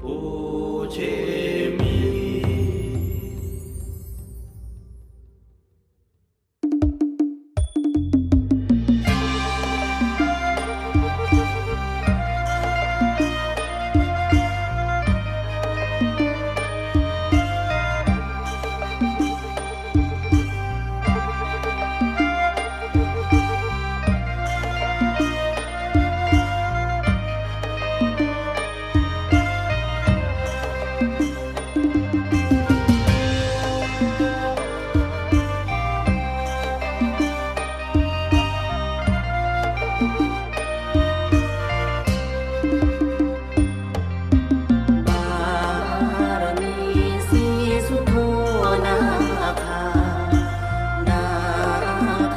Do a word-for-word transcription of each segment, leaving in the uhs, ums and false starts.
ปูเชมี บารมีศรีสุโธนาคา นา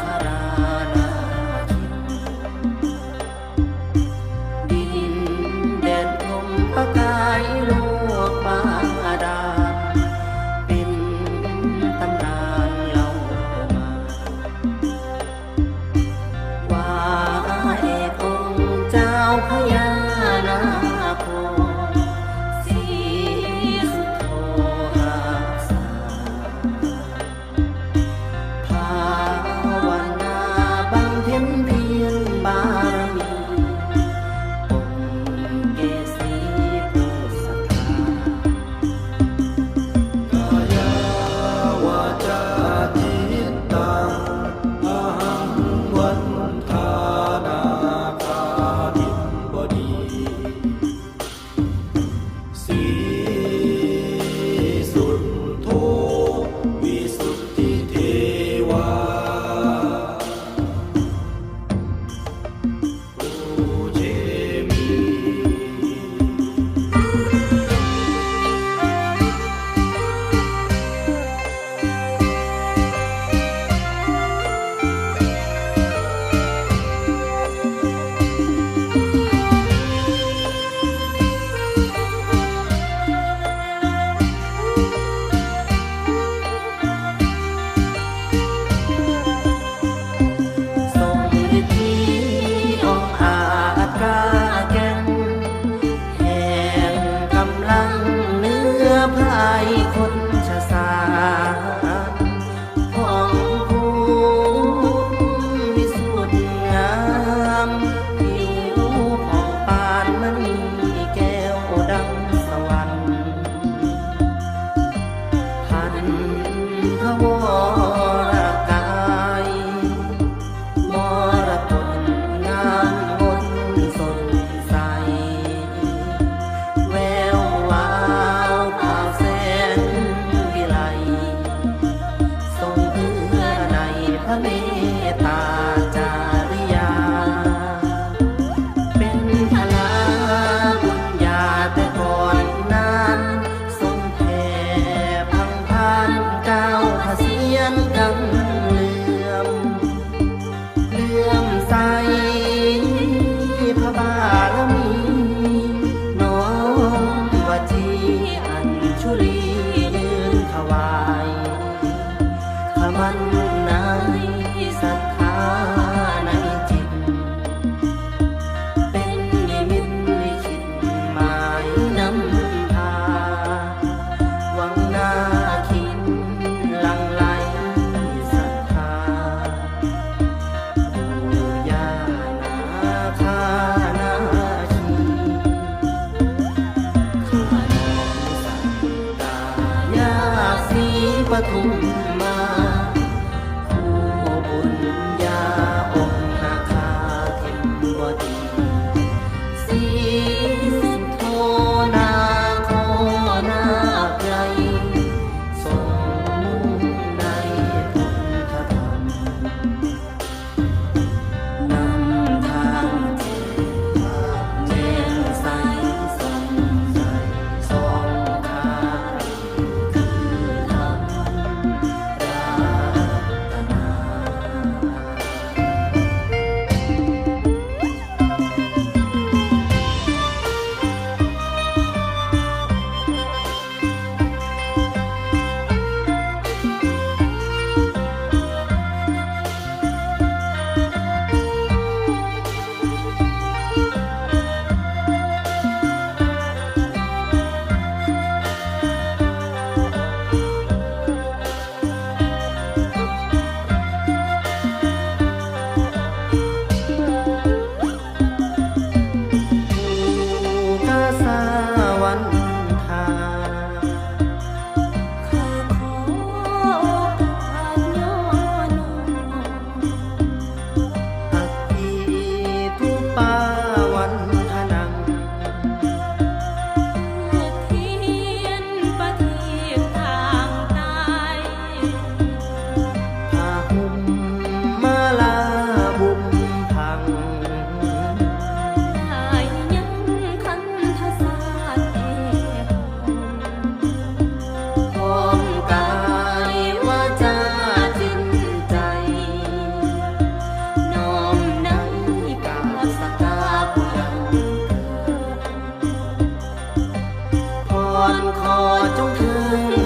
ครานาคิน ดินแดนพรหมประกายโลกบาดาล เป็นตำนานเล่ามา ว่าเอกองค์เจ้าพญานาคศรีสุโธหาสา ภาวนาบำเพ็ญเพียรบารมี องค์เกศรีผู้ศรัทธา กายวาจาจิตตัง อหังวันทานาคาธิบดี สีสุทโธ วิสุทธิเทวา ปูเชมี ทรงฤทธิองอาจกล้าแกร่ง แห่งกำลังเหนือภัยคนชะสา ของผู้วิสุทธิ์งาม ผิวผ่องปานมณีแก้วดังสวรรค์ พันพวรกาย มรกตงามมนสดใส แวววาวผ่าแสงวิไล ทรงเอื้อในพระเมตตาจาริยา เป็นพลาบุญญาแต่ก่อนนาน ทรงแผ่พังพานก้าวพระเสียรกังเหลื่อม เลื่อมใสพระบารมี น้อมวจีอัญชุลียื่นถวาย ขมันในศรัทธาในจิต เป็นนิมิตลิขิตหมายนำพา วังนาคินหลั่งไหลศรัทธา ปู่ย่านาคานาคี ข้าน้อมสัก ตายาศรีปทุมมา คู่บุญญาองค์นาคาเทวดี ศรีสุโธนาคอนาไกล ทรงมุ่งในพุทธธรรม นำทางแจ่มใสส่องใสส่องทางคือธรรม ขอจงคืน